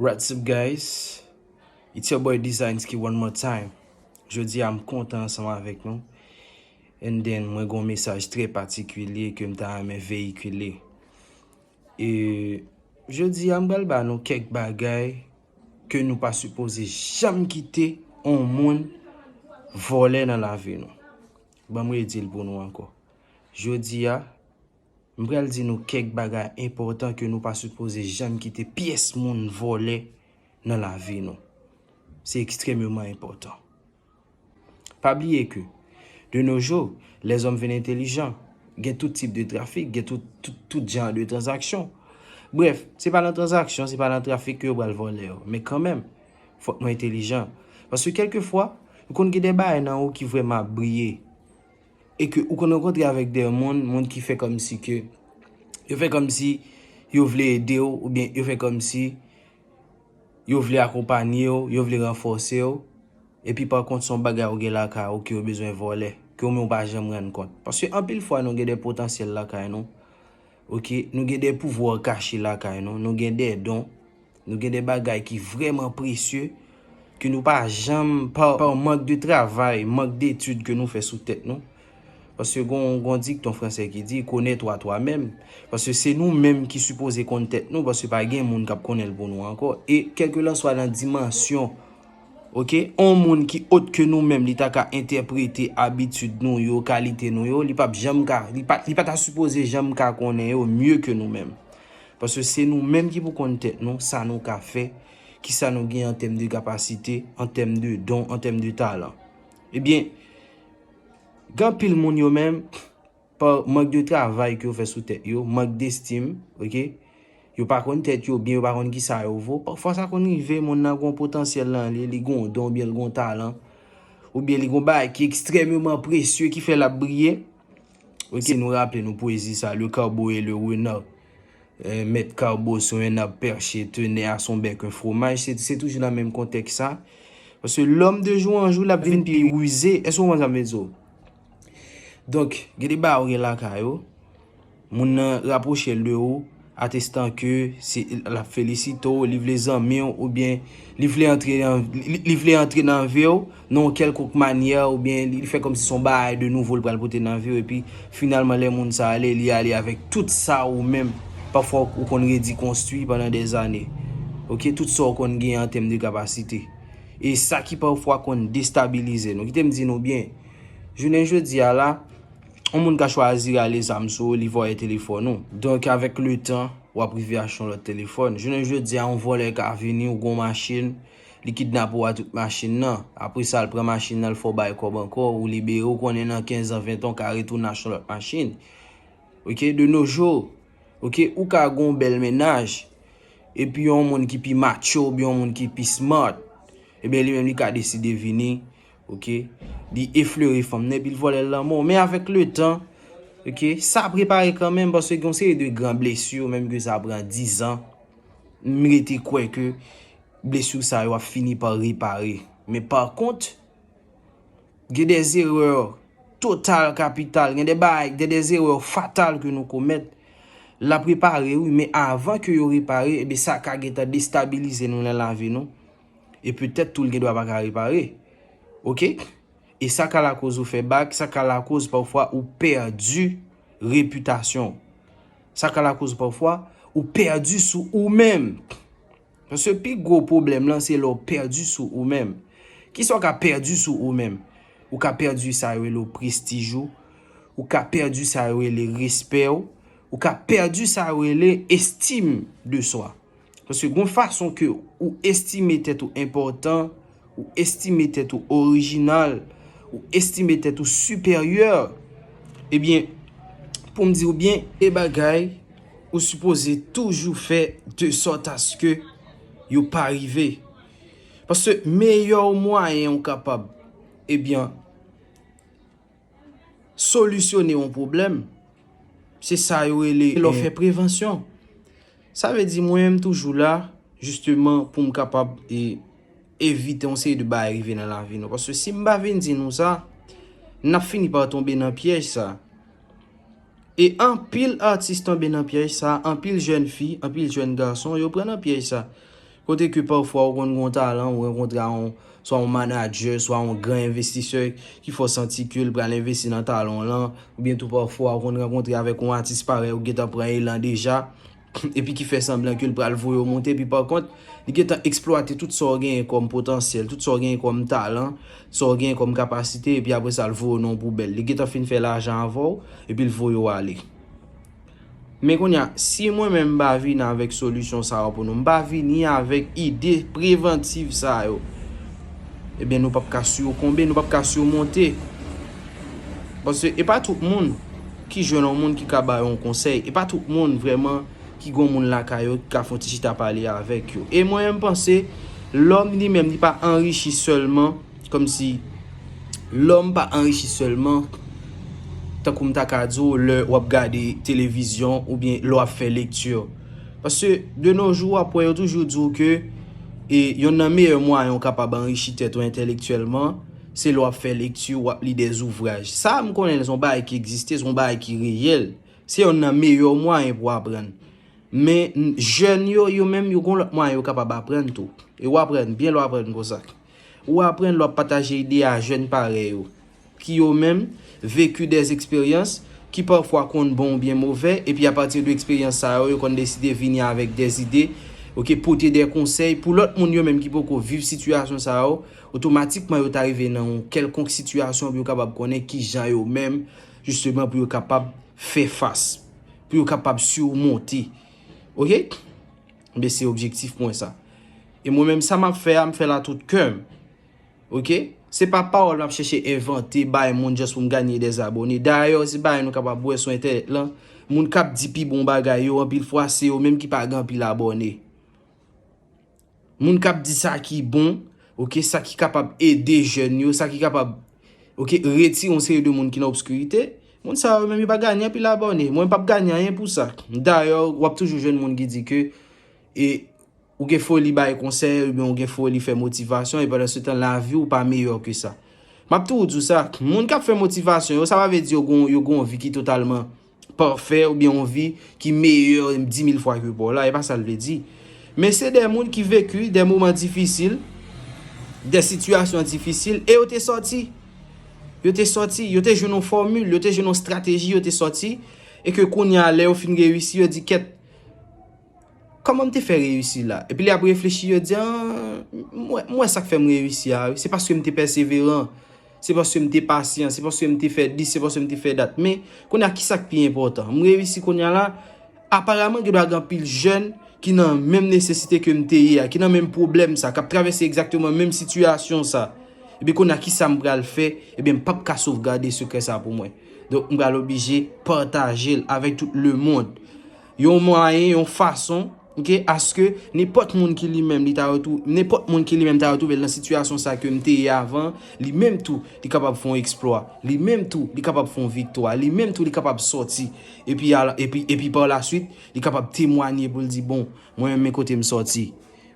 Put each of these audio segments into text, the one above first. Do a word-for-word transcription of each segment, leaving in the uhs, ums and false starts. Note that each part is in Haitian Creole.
What's up, guys? It's your boy Designs Key one more time. Jodi a, m kontan ansanm avèk nou. And then, mwen gon mesaj trè patikilye ke m ta renmen veyikile. E jodi a, m pral ba nou kèk bagay ke nou pa sipoze janm kite on moun vòlè nan lavi nou. Ban m redi l pou nou ankò. Jodi a, m pral di nou kèk bagay enpòtan ke nou pa sipoze janm kite pyès moun vòlè nan lavi nou. Se ekstrèmeman enpòtan. Pa bliye ke, de nos jours, les hommes vin entelijan. Gen tout tip de trafik, gen tout, tout, tout jan de tranzaksyon. Brèf, se pa nan tranzaksyon, se pa nan trafik ke yo pral vòlè yo. Men kanmenm, fòk nou entelijan. Paske kèlkefwa, ou konn gen de bagay nan ou ki vrèman ap briye. E ke ou konn rankontre avèk de moun, moun ki fè kòmsi ke, yo fè kòmsi yo vle ede w, oubyen yo fè kòmsi yo vle akonpanye w, yo vle ranfòse w, epi pa kont se yon bagay ou gen lakay ou ke yo bezwen vòlè, ke ou menm ou pa janm rann kont. Paske anpil fwa nou gen de potansyèl lakay nou, oke, nou gen de pouvwa kache lakay nou, nou gen de don, nou gen de bagay ki vrèman presye, ke nou pa janm, pa, pa mank de travay, mank de etid ke nou fè sou tèt nou. Paske gon, gon dikton fransè ki di, connais-toi toi-même. Paske se nou menm ki sipoze konn tèt nou, paske pa gen moun k ap konnen l pou nou ankò. E kèlkelanswa nan dimansyon, oke, on moun ki ot ke nou menm, li ta ka entèprete abitid nou yo, kalite nou yo, li p ap janm ka, li pa, li pa ta sipoze janm ka konnen yo mye ke nou menm. Paske se nou menm ki pou konn tèt nou, sa nou ka fè, ki sa nou gen an tèm de kapasite, an tèm de don, an tèm de talan. Ebyen, gen anpil moun yo menm, pa mank de travay ke yo fè sou tèt yo, mank destim, oke? Yo pa konn tèt yo, oubyen yo pa konn ki sa yo vo. Pafwa sa konn rive, moun nan gon potansyèl nan li, li gon don, oubyen li gon talan, oubyen li gon bagay ki ekstrèmeman presye, ki fè l ap briye. Oke, si nou raple nou pwezi sa, le corbeau et le renard. Euh, Maître Corbeau sur un arbre perché tenait à son bec un fromage. Se, se toujou nan menm kontèks sa. Paske l'homme de jour en jour, l ap vin pi rize. Èske w konprann sa m vle di w? Donk, gen de bagay ou gen lakay ou, moun nan rapwoche l de ou, atestan ke se, l ap felisite w, li vle zanmi w, oubyen li vle antre nan, li, li vle antre nan vi w, nan yon kèlkonk manyè, oubyen li, li fè kòmsi se yon bagay de nouvo l pral pote nan vi w, epi finalman, lè moun sa ale, li ale avèk tout sa ou menm, pafwa ou konn redi konstwi pandan dèzane. Oke, tout sa ou konn genyen an tèm de kapasite. E sa ki pafwa konn destabilize nou. Kite m di nou byen, jounen jodi a la, yon moun ka chwazi rale zam sou ou, li vòlè telefòn ou. Donk, avèk le tan, w ap rive achte yon lòt telefòn. Jounen jodi a, yon vòlè ka vini, ou gon machin, li kidnape w a tout machin nan. Apre sa, l pran machin nan, l fè w bay kòb ankò, ou libere, ou konnen nan kenz an, ven tan, w ka retounen achte yon lòt machin. Oke, de nos jours, oke, ou ka gon bèl mennaj, epi yon moun ki pi macho, oubyen yon moun ki pi smart, ebyen, li menm, li ka deside vini, oke, li eflere fanm nan, epi l vòlè l lanmò. Men avèk le tan, oke, sa ap repare kanmenm, paske gen yon seri de gran blesi, menm ke sa pran diz an, m rete kwè ke blesi sa yo ap fini pa repare. Men pa kont, gen de erè total kapital, gen de bagay, gen de erè fatal ke nou komèt. L ap repare, wi, men avan ke yo repare, ebyen, sa ka gentan destabilize nou nan lavi nou. E petèt tou, l gen dwa pa ka repare. Oke? E sa ka lakoz ou fè bak, sa ka lakoz pafwa ou pèdi repitasyon w. Sa ka lakoz pafwa ou pèdi sou ou menm. Paske pi gwo pwoblèm lan, se lè w pèdi sou ou menm. Kisa w ka pèdi sou ou menm? Ou ka pèdi sa yo rele w prestij ou. Ou ka pèdi sa yo rele respè w. Ou ka pèdi sa yo rele estime de soi. Paske gon fason ke ou estime tèt ou enpòtan, ou estime tèt ou orijinal, ou estime tèt ou siperyè, ebyen, pou m di w byen, e bagay ou sipoze toujou fè de sòt aske yo pa rive. Paske meyè mwayen ou kapab, ebyen, solisyone yon pwoblèm, se sa yo rele lè w fè prevansyon. Sa vle di, mwen menm toujou la, jisteman, pou m kapab e, evite yon seri de bagay rive nan lavi nou. Paske si m pa vin di nou sa, n ap fini pa tonbe nan pyèj sa. E anpil atis tonbe nan pyèj sa, anpil jèn fi, anpil jèn gason, yo pran nan pyèj sa. Kote ke pafwa ou konn gen yon talan, ou rankontre a yon, swa yon manadjè, swa yon gran envestisè ki fè w santi ke l pral envesti nan talan w lan, oubyen tou pafwa ou konn rankontre avèk yon atis parèy ou gentan pran elan deja, epi ki fè sanblan ke l pral voye w monte, epi pa kont, li gentan eksplwate tout sa w genyen kòm potansyèl, tout sa w genyen kòm talan, sa w genyen kòm kapasite, epi apre sa, l voye w nan yon poubèl. Li gentan fin fè lajan avè w, epi l voye w ale. Men kounye a, si mwen menm m pa vini avèk solisyon sa yo pou nou, m pa vini avèk ide prevantiv sa yo, ebyen nou p ap ka sikonbe, nou p ap ka simonte. Paske e pa tout moun ki jwenn yon moun ki ka ba yo yon konsèy. E pa tout moun vrèman ki gen yon moun lakay yo ki ka fè yon ti chita pale avèk yo. E mwen menm m panse, lòm li menm li pa anrichi sèlman, kòmsi lòm pa anrichi sèlman, tankou m ta ka di w, lè w ap gade televizyon oubyen lè w ap fè lekti. Paske de nos jours, w ap wè yo toujou di w ke e yonn nan meyè mwayen w kapab anrichi tèt ou entèlektyèlman, se lè w ap fè lekti, w ap li de zouvraj. Sa, m konnen l se yon bagay ki egziste, se yon bagay ki reyèl. Se yonn nan meyè mwayen pou w aprann. Men, n- jèn yo, yo menm, yo gon lòt mwayen yo kapab aprann tou. E w aprann byen lè w aprann konsa. Ou aprann lè w ap pataje ide a jèn parèy ou, ki yo menm veki de eksperyans ki pafwa konn bon oubyen movè, epi apati de eksperyans sa yo, yo konn deside vini avèk de ide, oke, pote de konsèy pou lòt moun yo menm ki poko viv sitiyasyon sa yo, otomatikman yo ta rive nan yon kèlkonk sitiyasyon pou yo kapab konnen kijan yo menm, jisteman, pou yo kapab fè fas, pou yo kapab simonte. Oke? Ebyen, se objektif mwen sa. E mwen menm, sa m ap fè a, m fè l a tout kè m. Oke? Se pa pawòl m ap chèche envante bay moun just pou m ganye de abòne. Dayè, se bagay nou kapab wè sou entènèt lan. Moun k ap di pi bon bagay yo, anpil fwa, se yo menm ki pa gen anpil abòne. Moun k ap di sa ki bon, oke, sa ki kapab ede jèn yo, sa ki kapab, oke, retire yon seri de moun ki nan obskirite, moun sa yo menm yo pa ganye anpil abòne. Mwen, m p ap ganye anyen pou sa. Dayè, w ap toujou jwenn moun ki di ke e, ou gen foli bay konsèy, oubyen ou gen foli fè motivasyon, e pandan se tan, lavi w pa meyè ke sa. M ap toujou di w sa, moun k ap fè motivasyon yo, sa pa vle di yo gon, yo gon vi ki totalman pafè oubyen yon vi ki meyè di mil fwa ke pa w la, e pa sa l vle di. Men se de moun ki veki de moman difisil, de sitiyasyon difisil, e yo te sòti. Yo te sòti, yo te jwenn yon fòmil, yo te jwenn yon estrateji, yo te sòti, e ke kounye a, lè yo fin reyisi, yo di, kèt, kòman m te fè reyisi la? Epi lè y ap reflechi, yo di, ah, m wè, m wè sa k fè m reyisi a, wi. Se paske m te pèseveran. Se paske m te pasyan, se paske m te fè dis, se paske m te fè dat. Men, kounye a, ki sa k pi enpòtan? M reyisi kounye a la, aparaman, gen dwa gen anpil jèn ki nan menm nesesite ke m te ye a, ki nan menm pwoblèm sa, k ap travèse egzakteman menm sitiyasyon sa. Ebyen, kounye a, ki sa m pral fè? Ebyen, m p ap ka sovgade sekrè sa pou mwen. Donk, m pral oblije pataje l avèk tout lemonn. Yon mwayen, yon fason, oke, aske nenpòt moun ki li menm, li ta retwou-, nenpòt moun ki li menm ta retwouve l nan sitiyasyon sa ke m te ye avan, li menm tou, li kapab fè yon eksplwa. Li menm tou, li kapab fè yon viktwa. Li menm tou, li kapab sòti. Epi, ala- epi, epi pa la swit, li kapab temwanye pou l di, bon, mwen menm, men kote m sòti.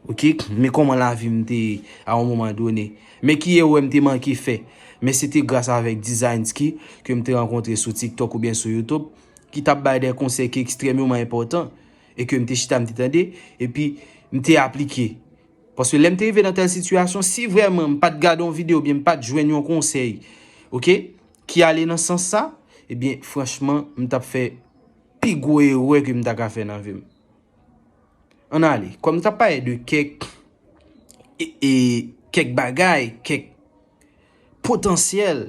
Oke, men kòman lavi m te ye a yon moman done. Men ki erè m te manke fè. Men se te gras avèk Design Ski ke m te rankontre sou TikTok oubyen sou YouTube, ki t ap bay de konsèy ki ekstrèmeman enpòtan e ke m te chita, m te tande, epi m te aplike. Paske lè m te rive nan tèl sitiyasyon, si vrèman m pa t gade yon videyo oubyen m pa t jwenn yon konsèy, oke, ki ale nan sans sa, ebyen, franchman, m t ap fè pi gwo erè ke m ta ka fè nan vi m. Ann ale. Kòm nou t ap pale de kèk, e, e, kèk bagay, kèk potansyèl,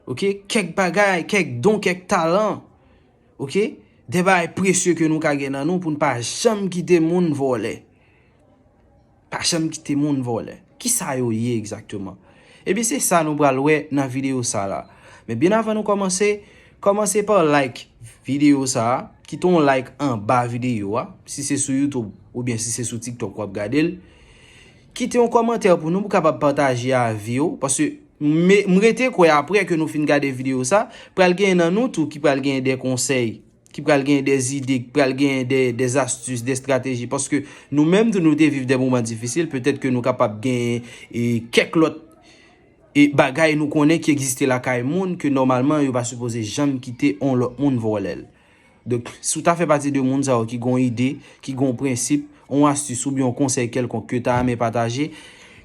oke? Kèk bagay, kèk don, kèk talan, oke? De bagay presye ke nou ka gen nan nou pou n pa janm kite moun vòlè. Pa janm kite moun vòlè. Kisa yo ye egzakteman? Ebyen, se sa nou pral wè nan videyo sa la. Men byen avan nou kòmanse, kòmanse pa like videyo sa a, kite yon like anba videyo a, si se sou YouTube oubyen si se sou TikTok w ap gade l. Kite yon kòmantè pou nou, pou kapab pataje avi w, paske m, m rete kwè apre ke nou fin gade videyo sa, pral gen nan nou tou ki pral gen de konsèy, ki pral gen de zide, ki pral gen de, de zastis, de estrateji, paske nou menm tou nou te viv de moman difisil, petèt ke nou kapab gen, e, kèk lòt, e, bagay nou konnen ki egziste lakay moun ke nòmalman yo pa sipoze janm kite yon lòt moun vòlè l. Donk, si w ta fè pati de moun sa yo ki gon ide, ki gon prensip, yon astis oubyen yon konsèy kèlkonk ke w ta renmen pataje,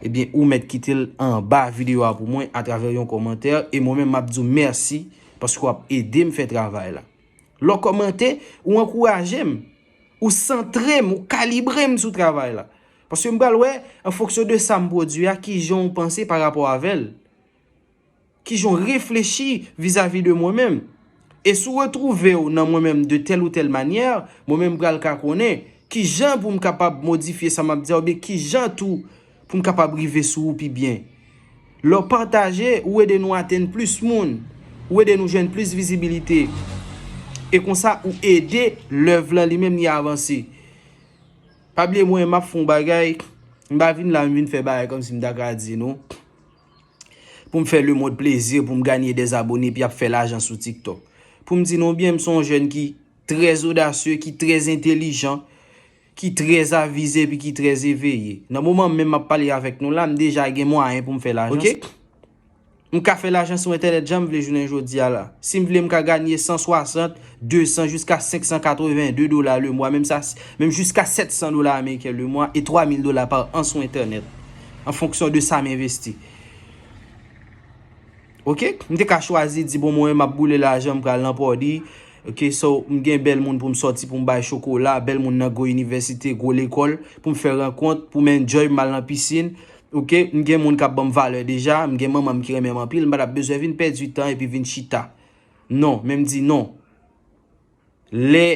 ebyen, ou mèt kite l anba videyo a pou mwen atravè yon kòmantè. E mwen menm, m ap di w mèsi paske w ap ede m fè travay la. Lè w kòmante, ou ankouraje m, ou santre m, ou kalibre m sou travay la. Paske m pral wè, an fonksyon de sa m pwodui a, kijan w panse pa rapò avè l. Kijan w reflechi vizavi de mwen menm. E si w retwouve w nan mwen menm de tèl ou tèl manyè, mwen menm m pral ka konnen kijan pou m kapab modifye sa m ap di a, oubyen kijan tou pou m kapab rive sou ou pi byen. Lè w pataje, ou ede nou atenn plis moun, ou ede nou jwenn plis vizibilite. E konsa, ou ede lèv lan li menm li avanse. Pa bliye mwen, m ap fè yon bagay, m pa vin la, m vin fè bagay kòmsi m ta ka di nou. Pou m fè lemonn plezi, pou m ganye dè zabone, epi ap fè lajan sou TikTok. Pou m di nou byen, m se yon jèn ki trè odasye, ki trè entelijan, ki trè avize, epi ki trè eveye. Nan moman menm m ap pale avèk nou la, m deja gen mwayen pou m fè lajan. Ok? M ka fè lajan sou entènèt jan m vle jounen jodi a la. Si m vle, m ka ganye san swasant, de san, jiska senk san katreven de dola le mwa, menm sa, menm jiska sèt san dola ameriken le mwa e twa mil dola pa an sou entènèt, an fonksyon de sa m envesti. Ok? M te ka chwazi di, bon, mwen, m ap boule lajan, m pral nan Pòdi. Ok, so, m gen bèl moun pou m sòti, pou m bay chokola, bèl moun nan gwo inivèsite, gwo lekòl, pou m fè rankont, pou m enjoy, m al nan pisin. Ok, m gen moun k ap ban m valè deja, m gen manman m ki renmen m anpil, m pa t ap bezwen vin pèdi tan epi vin chita. Non, men m di non. Lè,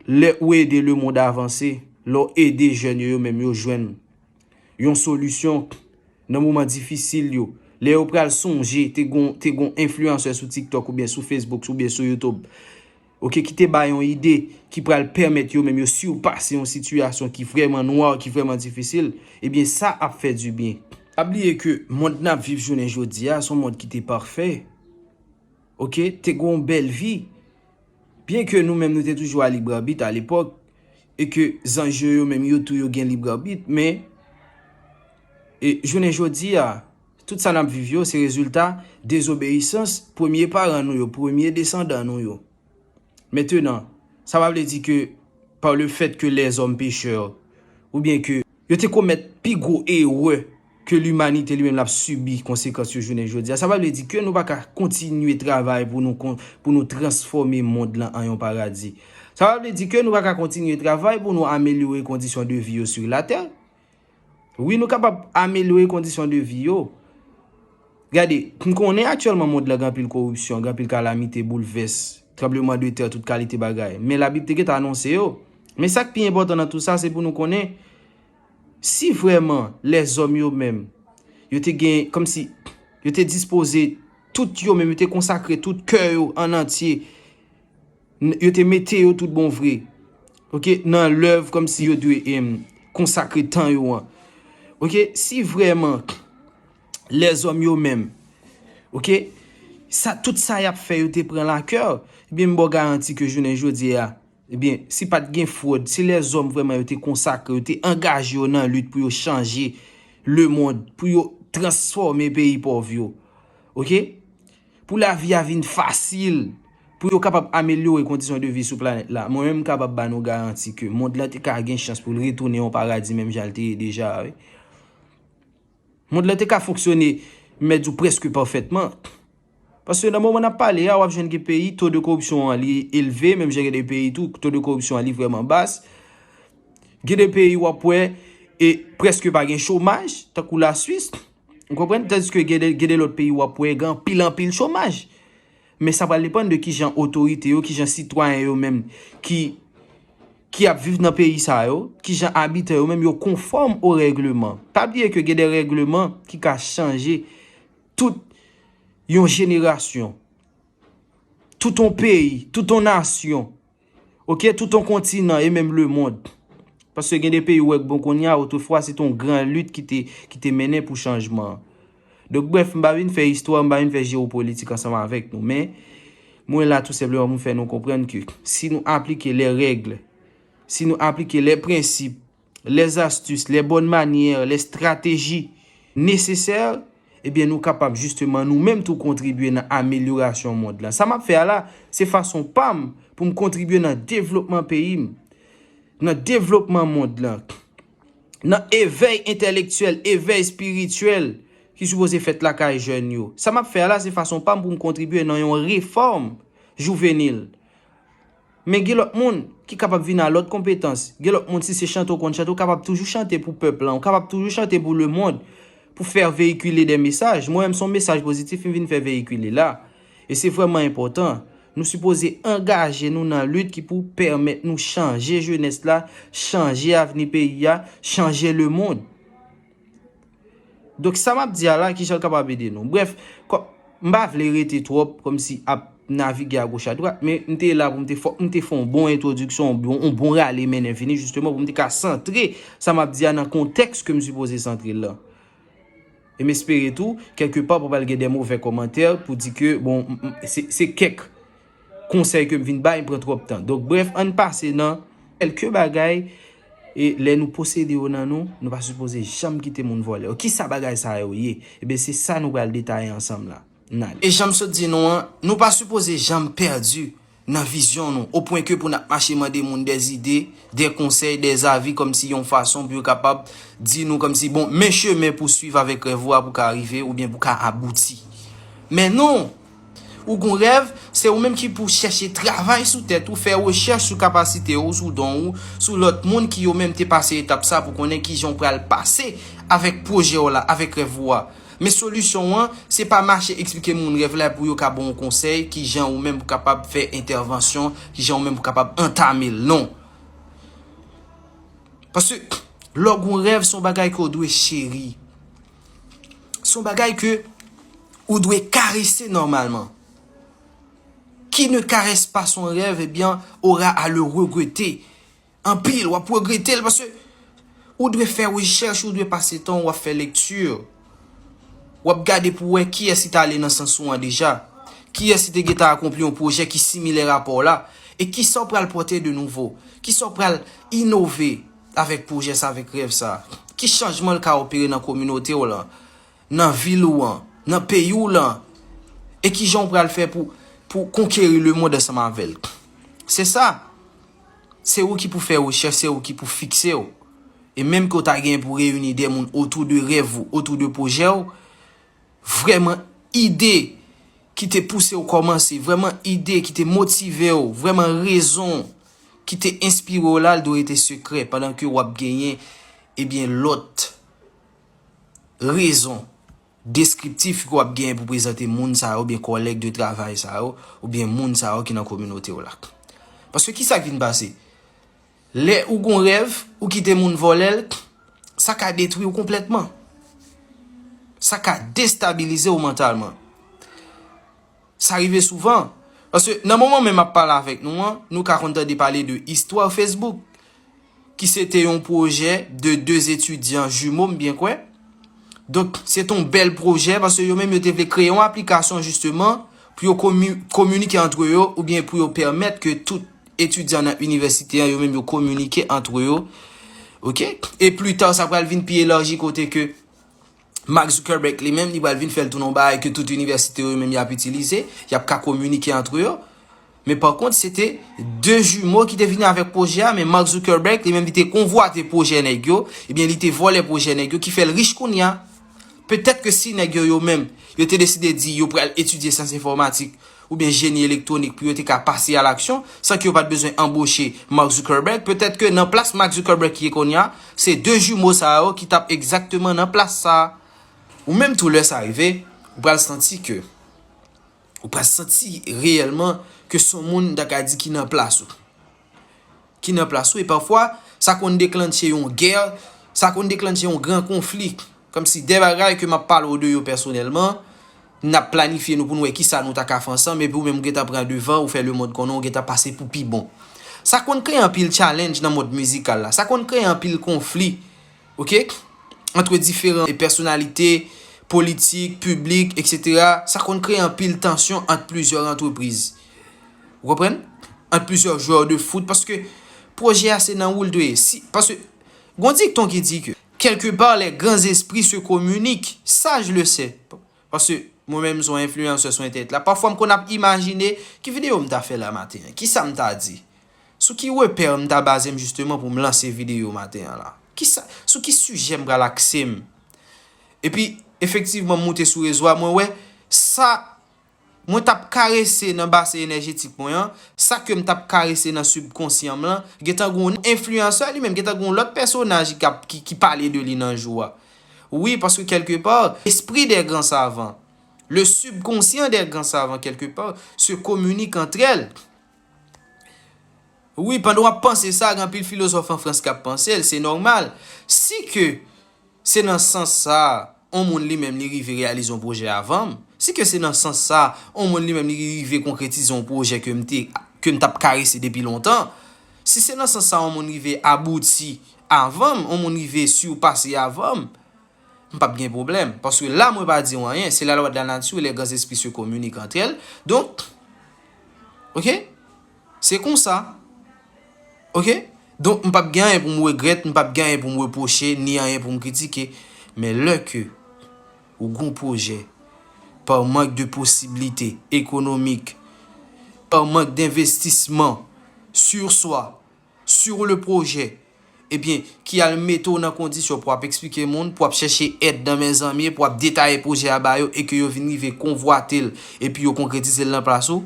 lè ou ede lemonn avanse, lè w ede jèn yo, yo menm yo jwenn yon solisyon nan moman difisil yo, lè yo pral sonje, te gon, te gon enfliyansè sou TikTok oubyen sou Facebook oubyen sou YouTube, ok, ki te bay yon ide ki pral pèmèt yo menm yo sipase yon sitiyasyon ki vrèman nwa, ki vrèman difisil, ebyen sa ap fè dibyen. Pa bliye ke mond n ap viv jounen jodi a, se yon mond ki te pafè. Ok, te gon bèl vi. Byen ke nou menm nou te toujou a lib abit alepòk, e ke zanj yo, yo menm yo tou yo gen lib abit, men, e jounen jodi a, tout sa n ap viv yo, se rezilta dezobeyisans premye paran nou yo, premye desandan nou yo. Mentenan, sa pa vle di ke par le fait que les hommes pécheurs, oubyen ke yo te komèt pi gwo erè ke limanite li menm l ap sibi konsekans yo jounen jodi a. Sa pa vle di ke nou pa ka kontinye travay pou nou kon-, pou nou transfòme mond lan an yon paradi. Sa pa vle di ke nou pa ka kontinye travay pou nou amelyore kondisyon de vi yo sou latè. Wi, nou kapab amelyore kondisyon de vi yo. Gade, m konnen aktyèlman mond lan gen anpil koripsyon, gen anpil kalamite, boulvès, tranbleman de tè, tout kalite bagay. Men Labib te gentan anonse yo. Men sa k pi enpòtan nan tou sa, se pou nou konnen, si vrèman lèzòm yo menm, yo te gen, kòmsi, yo te dispoze tout yo menm, yo te konsakre tout kè yo an antye, n-, yo te mete yo tout bon vre, ok, nan lèv kòmsi yo dwe, em, konsakre tan yo an. Ok, si vrèman lèzòm yo menm, ok, sa, tout sa y ap fè, yo te pran lakè, ebyen, m ba w garanti ke jounen jodi a, ebyen, si pa t gen fwòd, si lèzòm vrèman yo te konsakre, yo te angaje yo nan lit pou yo chanje lemonn, pou yo transfòme peyi pòv yo, ok, pou lavi a vin fasil, pou yo kapab amelyore kondisyon de vi sou planèt la, mwen menm, m kapab ba nou garanti ke mond lan te ka gen chans pou l retounen yon paradi menm jan l te ye deja a, wi. Mond lan te ka fonksyone, m mèt di w, prèske pafètman. Paske nan moman n ap pale a, w ap jwenn gen peyi, to de koripsyon an li elve, menm jan gen de peyi tou, to de koripsyon an li vrèman bas. Gen de peyi w ap wè, e prèske pa gen chomaj, tankou Laswis. Ou konprann? Tandiske gen de, gen de lòt peyi w ap wè gen anpil, anpil chomaj. Men sa pral depann de kijan otorite yo, kijan sitwayen yo menm ki, ki ap viv nan peyi sa yo, kijan abitan yo menm yo konfòm o règleman. Pa bliye ke gen de règleman ki ka chanje tout yon jenerasyon, tout yon peyi, tout yon nasyon. Ok, tout yon kontinan e menm lemonn. Paske gen de peyi ou wè k bon kounye a, otrefwa se te yon gran lit ki te, ki te mennen pou chanjman an. Donk, brèf, m pa vin fè istwa, m pa vin fè jewopolitik ansanm avèk nou, men mwen la tou senpleman pou m fè nou konprann ke si nou aplike les règles, si nou aplike les principes, les astuces, les bonnes manières, les stratégies nécessaires, ebyen, nou kapab jisteman nou menm tou kontribye nan amelyorasyon mond lan. Sa m ap fè a la, se fason pa m pou m kontribye nan devlopman peyi m. nan devlopman mond lan, nan evèy entèlektyèl, evèy espirityèl ki sipoze fèt lakay jèn yo. Sa m ap fè a la, se fason pa m pou m kontribye nan yon refòm jouvenil. Men gen lòt moun ki kapab vin a lòt konpetans. Gen lòt moun, si se chante w konn chante, ou kapab toujou chante pou pèp lan, ou kapab toujou chante pou lemonn, pou fè veyikile de mesaj. Mwen menm, se yon mesaj pozitif m vin fè veyikile la. E se vrèman enpòtan. Nou sipoze angaje nou nan lit ki pou pèmèt nou chanje jenès la, chanje avni peyi a, chanje lemonn. Donk, sa m ap di a la, kijan l kapab ede nou? Brèf, kò, m pa vle rete twòp kòmsi ap navige agoch adwat, men m te la pou m te fè, m te fè yon bon entwodiksyon, yon bon, yon bon rale mennen vini, jisteman, pou m te ka santre sa m ap di a nan kontèks ke m sipoze santre l lan. E m espere tou, kèlke pa, pa pral gen de movè kòmantè pou di ke, bon, m- m- se se kèk konsèy ke m vin bay, m pran twòp tan. Donk, brèf, ann pase nan kèlke bagay, e lè nou posede yo nan nou, nou pa sipoze janm kite moun vòlè yo. Kisa bagay sa yo ye? Ebyen, se sa nou pral detaye ansanm la. N ale. E jan m sot di nou an, nou pa sipoze janm pèdi nan vizyon nou, opwen ke pou n ap mache mande moun de zide, de konsèy, de zavi, kòmsi yon fason pou yo kapab di nou kòmsi, bon, men chemen pou swiv avèk rèv ou a pou ka rive oubyen pou ka abouti. Men non! Ou gon rèv, se ou menm ki pou chèche travay sou tèt ou, fè rechèch sou kapasite ou, sou don ou, sou lòt moun ki yo menm te pase etap sa pou konnen kijan w pral pase avèk pwojè w la, avèk rèv ou a. Men solisyon an, se pa mache eksplike moun rèv la pou yo ka ba w yon konsèy, kijan ou menm pou kapab fè entèvansyon, kijan ou menm pou kapab antame l, non. Paske lè w gon rèv, se yon bagay ke w dwe cheri. Se yon bagay ke ou dwe karese nòmalman. Qui ne caresse pas son rêve, eh bien, aura à le regretter. Anpil, w ap regrete l paske ou dwe fè rechèch, ou dwe pase tan w ap fè lekti. W ap gade pou wè kiyès ki t ale nan sans ou an deja. Kiyès ki te gentan akonpli yon pwojè ki similè a pa w la. E kisa w pral pote de nouvo? Kisa w pral inove avèk pwojè sa, avèk rèv sa? Ki chanjman l ka opere nan kominote w lan, nan vil ou an, nan peyi w lan? E kijan w pral fè pou, pou konkeri lemonn ansanm avè l? Se sa. Se ou ki pou fè rechèch, se ou ki pou fikse w. E menm ke w ta gen pou reyini de moun otou de rèv ou, otou de pwojè w, vrèman ide ki te pouse w kòmanse, vrèman ide ki te motive w, vrèman rezon ki te enspire w la, l dwe rete sekrè pandan ke w ap genyen, ebyen, lòt rezon deskriptif ke w ap genyen pou prezante moun sa yo, oubyen kòlèg de travay sa yo, oubyen moun sa yo ki nan kominote w la. Paske kisa k vin pase? Lè ou gon rèv, ou kite moun vòlè l, sa ka detwi w konplètman. Sa ka destabilize w mantalman. Sa rive souvan. Paske nan moman menm m ap pale avèk nou an, nou ka konn tande pale de istwa Facebook, ki se te yon pwojè de de etidyan jimo, m byen kwè. Donk, se te yon bèl pwojè, paske yo menm yo te vle kreye yon aplikasyon, jisteman, pou yo komi- kominike antre yo, oubyen pou yo pèmèt ke tout etidyan nan inivèsite an, yo menm yo kominike antre yo. Oke? E pli ta, sa pral vin pi elaji kote ke Mark Zuckerberg li menm, li pral vin fè l tounen yon bagay ke tout inivèsite yo menm y ap itilize, y ap ka kominike antre yo. Men pa kont, se te de jimo ki te vini avèk pwojè a, men Mark Zuckerberg li menm li te konvwate pwojè nèg yo, ebyen li te vòlè pwojè nèg yo, ki fè l rich kounye a. Petèt ke si nèg yo, yo menm, yo te deside di yo pral etidye syans enfòmatik, oubyen jeni elektwonik pou yo te ka pase a laksyon, san ke yo pa t bezwen anboche Mark Zuckerberg, petèt ke nan plas Mark Zuckerberg ki ye kounye a, se de jimo sa yo ki t ap egzakteman nan plas sa. Ou menm tou lè sa rive, ou pral santi ke, ou pral santi reyèlman ke se yon moun, m ta ka di, ki nan plas ou. Ki nan plas ou, e pafwa, sa konn deklannche yon gè, sa konn deklannche yon gran konfli. Kòmsi de bagay ke m ap pale w de yo pèsonèlman, n ap planifye nou pou n wè kisa nou ta ka fè ansanm, epi ou menm ou gentan pran devan, ou fè lemonn konnen w gentan pase pou pi bon. Sa konn kreye anpil challenge nan mond mizikal la, sa konn kreye anpil konfli, oke? Ant diferan pèsonalite, politik, piblik, etsetera. Sa konn kreye anpil tansyon ant plizyè antrepriz. Ou konprann? Ant plizyè jwè de fout, paske pwojè a se nan ou l dwe ye. Si, paske, gon dikton ki di ke, quelque part, les grands esprits se communiquent. Ça, je le sais. Paske, mwen menm, m se yon enfliyansè sou entènèt la. Pafwa, m konn ap imajine, ki videyo m ta fè la maten an? Kisa m ta di? Sou ki repè m ta baze m jisteman pou m lanse videyo maten an la? Kisa, sou ki sijè m pral akse m? Epi, efektivman, m moute sou rezo a, mwen wè sa mwen t ap karese nan basen enèjetik mwen an, sa ke m t ap karese nan sibkonsyan m lan, gentan gen yon enfliyansè li menm, gentan gen yon lòt pèsonaj ki ap, ki, ki pale de li nan jou a. Wi, paske kèlkepa, espri dè gran savan, le subconscient des grands savants, quelque part, se kominik antrèl. Wi, pandan w ap panse sa, gen anpil filozòf an Frans k ap panse l, se nòmal. Si ke se nan sans sa a, yon moun li menm li rive reyalize yon pwojè avan m, si ke se nan sans sa a, yon moun li menm li rive konkretize yon pwojè ke m te, ke m t ap karese depi lontan, si se nan sans sa a, yon moun rive abouti avan m, yon moun rive sipase avan m, m p ap gen pwoblèm. Paske la, mwen pa di w anyen. C'est la loi de la nature, les grands esprits se communiquent entre elles. Donk, oke? Se konsa. Oke? Donk, m p ap gen anyen pou m regrèt, m p ap gen anyen pou m repwoche, ni anyen pou m kritike. Men lè ke ou gon pwojè, pa mank de posiblite ekonomik, pa mank denvestisman sur soi, sur le projet, ebyen, ki al mete w nan kondisyon pou w ap eksplike moun, pou w ap chèche èd nan men zanmi, pou w ap detaye pwojè a ba yo e ke yo vin rive konvwate l epi yo konkretize l nan plas ou,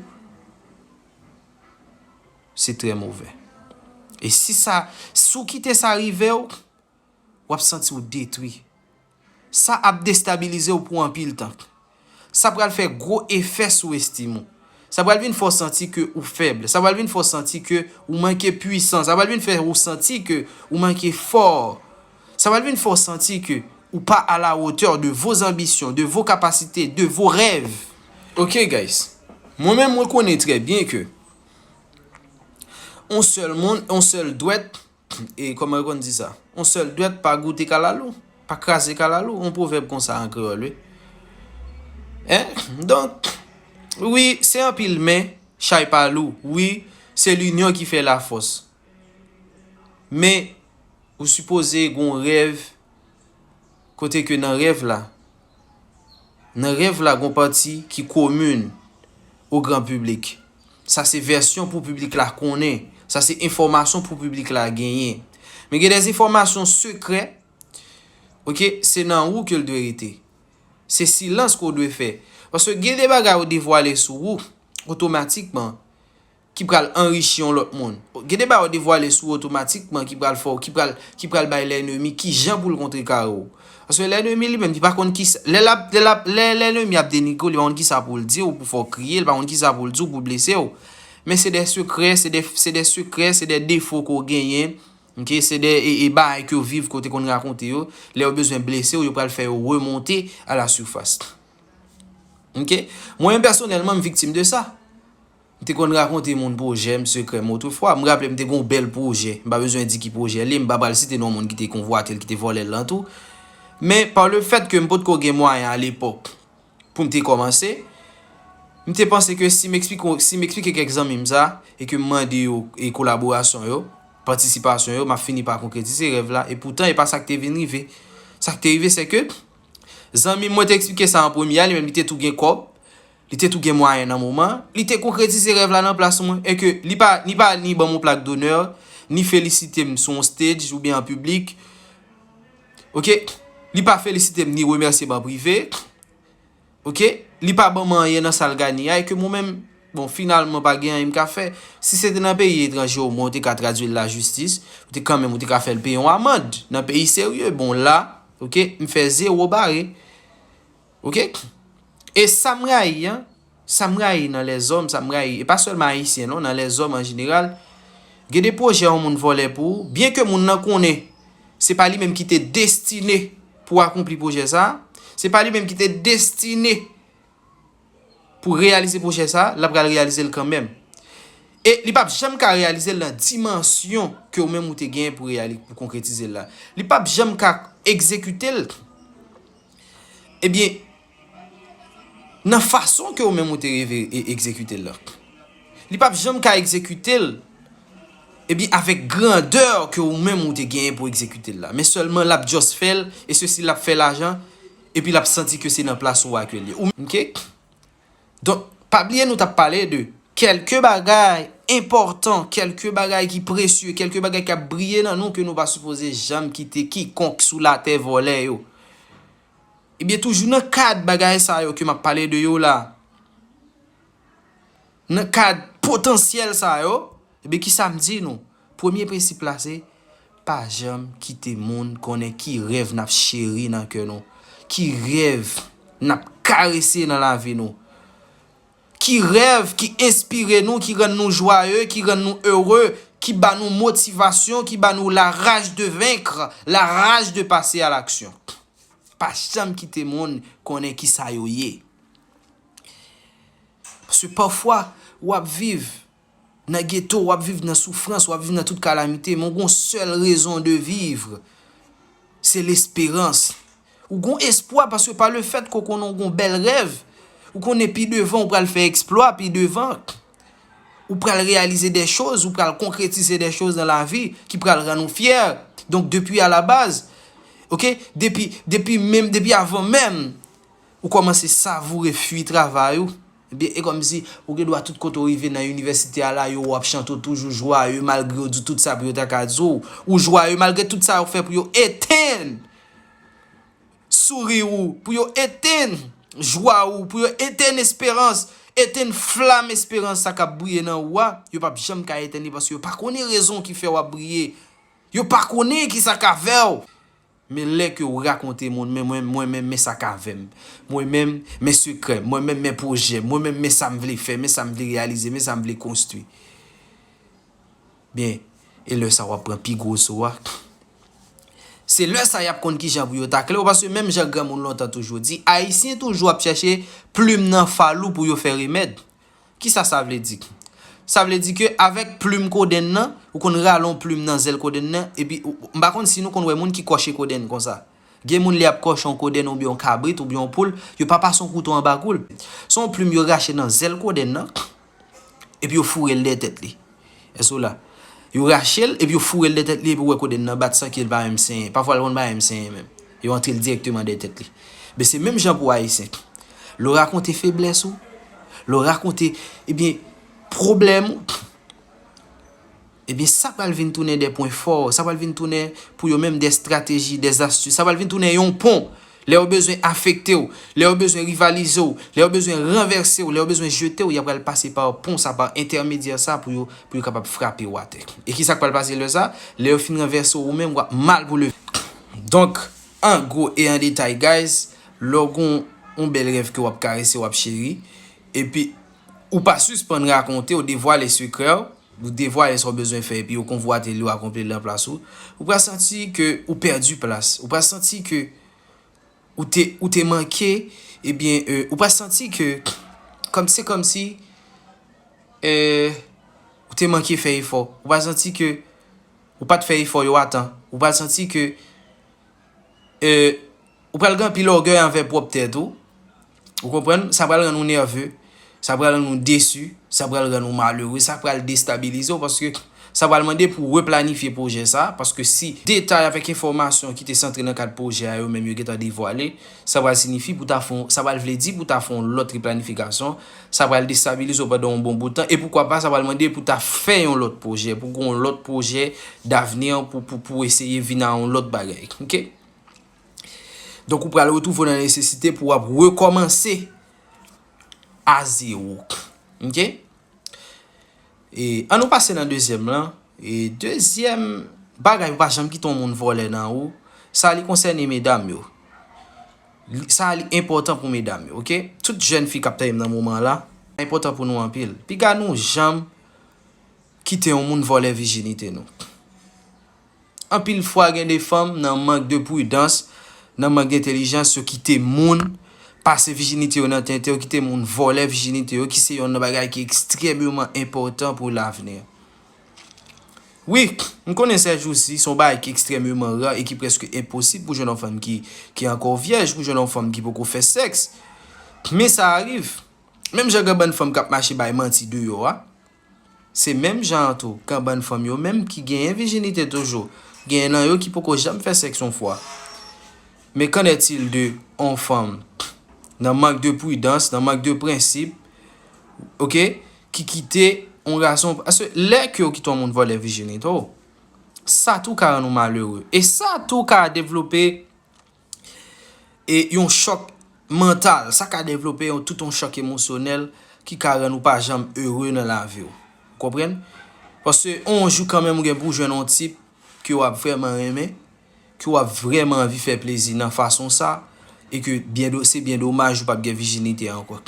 se trè movè. E si sa, si w kite sa rive w, w ap santi w detwi. Sa ap destabilize w pou anpil tan. Sa pral fè gwo efè sou estim ou. Sa pral vin fè w santi ke ou fèb. Sa pral vin fè w santi ke ou manke pwisan. Sa pral vin fè w santi ke ou manke fò. Sa pral vin fè w santi ke ou pa à la hauteur de vos ambitions, de vos capacités, de vos rêves. Ok, guys. Mwen menm, mwen konnen trè byen ke on sèl moun, on sèl dwèt, e kòman yo konn di sa? On sèl dwèt pa goute kalalou, pa kraze kalalou. On pwovèb konsa an kreyòl, wi. Hein? Donk, wi, se anpil men, chay pa lou. Wi, se linyon ki fè lafòs. Men, ou sipoze gon rèv, kote ke nan rèv la, nan rèv la, gon pati ki komin o gran piblik. Sa se vèsyon pou piblik la konnen. Sa se enfòmasyon pou piblik la genyen. Men gen de enfòmasyon sekrè, oke, se nan ou ke l dwe rete. Se silans ke w dwe fè. Paske gen de bagay yo devwale sou ou, otomatikman, ki pral anrichi yon lòt moun. Gen de bagay yo devwale sou ou otomatikman ki pral fè w, ki pral, ki pral bay lènmi kijan pou l kontrekare w. Paske lènmi li menm, li pa konn kisa, lè l ap, lè l ap, lè lènmi ap denigre w, li pa konn kisa pou l di w, pou fè w kriye, li pa konn kisa pou l di w, pou blese w. Men se de sekrè, se de, se de sekrè, se de defo ke w genyen, oke, se de, e, e bagay ke w viv, ke w te konn rakonte yo, lè yo bezwen blese w, yo pral fè yo remonte à la surface. Oke? Mwen menm pèsonèlman, m viktim de sa. M te konn rakonte moun pwojè m, sekrè m otrefwa. M raple m te gen yon bèl pwojè. M pa bezwen di ki pwojè l ye, m pa pral site non moun ki te konvwate l, ki te vòlè l lan tou. Men, pa le fèt ke m potko gen mwayen alepòk pou m te kòmanse, m te panse ke si m eksplike, si m eksplike kèk zanmi m sa, e ke m mande yo e kolaborasyon yo, patisipasyon yo, m ap fini pa konkretize rèv la. E poutan, e pa sa k te vin rive. Sa k te rive, se ke zanmi m, mwen te eksplike sa an premye a, li menm li te tou gen kòb, li te tou gen mwayen nan moman, li te konkretize rèv la nan plas mwen, e ke li pa, li pa ni ban m yon plak donè, ni felisite m sou yon stage oubyen an piblik. Oke? Li pa felisite m ni remèsye m an prive. Oke? Li pa ban m anyen nan sa l ganye a, e ke mwen menm, bon, finalman, pa gen anyen m ka fè. Si se te nan peyi etranje, omwen, ou te ka tradui l lajistis, ou te kanmenm, ou te ka fè l peye yon amann. Nan peyi serye, bon, la, oke, m fè zewo bare. Oke? E sa m rayi, an, sa m rayi nan lèzòm, sa m rayi, e pa sèlman ayisyen, non, nan lèzòm an jeneral, gen de pwojè yon moun vòlè pou ou, byen ke moun nan konnen se pa li menm ki te destine pou akonpli pwojè sa a, se pa li menm ki te destine pou reyalize pwojè sa a, l ap pral reyalize l kanmenm. E li p ap janm ka reyalize l nan dimansyon ke ou menm ou te genyen pou reyali-, pou konkretize l la. Li p ap janm ka egzekite l, ebyen, nan fason ke ou menm ou te reve e egzekite l la. Li p ap janm ka egzekite l, ebyen, avèk grandè ke ou menm ou te genyen pou egzekite l la. Men sèlman l ap just fè l, e sesi l ap fè lajan, epi l ap santi ke se nan plas ou a ke l ye. Ou, oke? Donk, pa bliye nou t ap pale de kèlke bagay enpòtan, kèlke bagay ki presye, kèlke bagay k ap briye nan nou ke nou pa sipoze janm kite kikonk sou latè vòlè yo. Ebyen, toujou nan kad bagay sa yo ke m ap pale de yo la, nan kad potansyèl sa yo, ebyen, kisa m di nou? Premye prensip la se, pa janm kite moun konnen ki rèv n ap cheri nan kè nou, ki rèv n ap karese nan lavi nou, ki rèv ki enspire nou, ki rann nou jwaye, ki rann nou ere, ki ba nou motivasyon, ki ba nou la rage de vaincre, la rage de passer à l'action. Pa janm kite moun konnen kisa yo ye. Paske pafwa, w ap viv nan geto, w ap viv nan soufrans, w ap viv nan tout kalamite, men w gen yon sèl rezon de vivre, se lesperans. Ou gen yon espwa paske pa le fèt ke w konnen w gen yon bèl rèv, ou konnen pi devan ou pral fè eksplwa, pi devan ou pral reyalize de choz, ou pral konkretize de choz nan lavi ki pral rann ou fyè. Donk, depi a la baz, oke, depi, depi menm, depi avan menm, ou kòmanse savoure fwi travay ou. Ebyen, e kòmsi ou gen dwa tout kote w rive nan inivèsite a la, yo wè w ap chante, w toujou jwaye, malgre yo di tout sa pou yo ta ka di w. Ou jwaye malgre tout sa yo fè pou yo etenn souri ou, pou yo etenn jwa ou, pou yo etenn esperans, etenn flam esperans sa k ap briye nan ou a. Yo p ap janm ka etenn li paske yo pa konnen rezon ki fè w ap briye. Yo pa konnen kisa k avè w. Men lè ke w rakonte moun, men mwen, mwen menm, men sa k avè m. Mwen menm, men sekrè m. Mwen menm, men pwojè m. Mwen menm, men sa m vle fè, men sa m vle reyalize, men sa m vle konstwi. Byen, e lè sa w ap pran pi gwo so a. Se lè sa y ap konn kijan pou yo takle w, paske menm jan granmoun lontan toujou di, Ayisyen toujou ap chèche plim nan fal ou pou yo fè remèd. Kisa sa vle di? Sa vle di ke avèk plim kodenn nan, ou konn rale yon plim nan zèl kodenn nan, epi ou- m pa konn si nou konn wè moun ki kòche kodenn konsa. Gen moun li ap kòche yon kodenn oubyen yon kabrit oubyen yon poul, yo pa pase yon kouto anba kou l. Se yon plim yo rache nan zèl kodenn nan, epi yo foure l dèyè tèt li. Èske w la? Yo rache l, epi yo foure l dèyè tèt li, epi w wè kodenn nan bat san ke l pa menm senyen. Pafwa l konn pa menm senyen menm. Yo antre l dirèkteman dèyè tèt li. Men se menm jan pou Ayisyen. Lè w rakonte feblès ou, lè w rakonte, ebyen, pwoblèm ou, ebyen, sa pral vin tounen de pwen fò, sa pral vin tounen pou yo menm de estrateji, de zastis, sa pral vin tounen yon pon. Lè yo bezwen afekte w, lè yo bezwen rivalize w, lè yo bezwen ranvèse w, lè yo bezwen jete w, y ap pral pase pa pon sa, pa entèmedyè sa pou yo, pou yo kapab frape w atè. E kisa k pral pase lè sa? Lè yo fin ranvèse w, ou menm, w ap mal pou leve. Donk, an gwo e an detay, guys, lè w gen yon bèl rèv ke w ap karese, w ap cheri, epi ou pa sispann rakonte, w devwale sekrè w, ou devwale sa w bezwen fè, epi yo konvwate li, yo akonpli l nan plas ou, ou pral santi ke ou pèdi plas. Ou pral santi ke ou te, ou te manke, ebyen, e, ou pral santi ke, kòm, se kòmsi, e, ou te manke fè efò. Ou pral santi ke ou pa t fè efò yo a tan. Ou pral santi ke, e, ou pral gen anpil ògèy anvè pwòp tèt ou. Ou konprann? Sa pral rann ou nève. Sa pral rann ou desi. Sa pral rann ou malere. Sa pral destabilize w paske sa pral mande pou w replanifye pwojè sa. Paske si detay avèk enfòmasyon ki te santre nan kad pwojè a yo menm yo gentan devwale, sa pral siyifi pou ta fè yon, sa pral vle di pou ta fè yon lòt replanifikasyon. Sa pral destabilize w pandan yon bon bout tan. E poukwa pa, sa pral mande pou ta fè yon lòt pwojè, pou gen yon lòt pwojè davni pou, pou, pou eseye vin a yon lòt bagay. Oke? Donk, ou pral retwouve w nan nesesite pou w ap rekòmanse a zewo. Oke? E, ann nou pase nan dezyèm lan. E, dezyèm bagay pou pa janm kite yon moun vòlè nan ou. Sa li konsène medam yo. Li- Sa li enpòtan pou medam yo, oke? Tout jèn fi k ap tande m nan moman la, sa enpòtan pou nou anpil. Piga nou janm kite yon moun vòlè vijinite nou. Anpil fwa, gen de fanm, nan mank de pridans, nan mank de entèlijans, yo kite moun pase vijinite yo nan tenten, yo kite moun vòlè vijinite yo, ki se yon nan bagay ki ekstrèmeman enpòtan pou lavni. Wi, m konnen sèjousi, se yon bagay ki ekstrèmeman ra e ki prèske enposib pou jwenn yon fanm ki, ki ankò vyèj, pou jwenn yon fanm ki poko fè sèks. Men sa arive. Menm jan gen bann fanm k ap mache bay manti deyò a, se menm jan an tou, gen bann fanm yo menm ki genyen vijinite toujou. Genyen nan yo ki poko janm fè sèks yon fwa. Men qu'en est-il de yon fanm nan mank de pridans, nan mank de prensip, oke, ki kite yon gason, paske lè ke w kite yon moun vòlè vijinite w, sa tou ka rann ou malere. E sa tou ka devlope e yon chòk mantal, sa ka devlope yon, tout yon chòk emosyonèl ki ka rann ou pa janm ere nan lavi w. Ou konprann? Paske yon jou kanmenm ou gen pou w jwenn yon tip ke w ap vrèman renmen, ke w ap vrèman anvi fè plezi nan fason sa, e ke byen do, se byen domaj ou p ap gen vijinite ankò.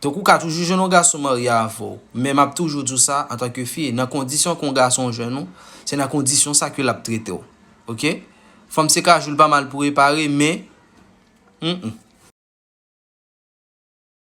Donk ou ka toujou jwenn yon gason marye avè w. Men m ap toujou di w sa antanke fi, nan kondisyon ke yon gason jwenn ou, se nan kondisyon sa ke l ap trete w. Oke? Fanm se kajou, l pa mal pou repare, men, mm, mm.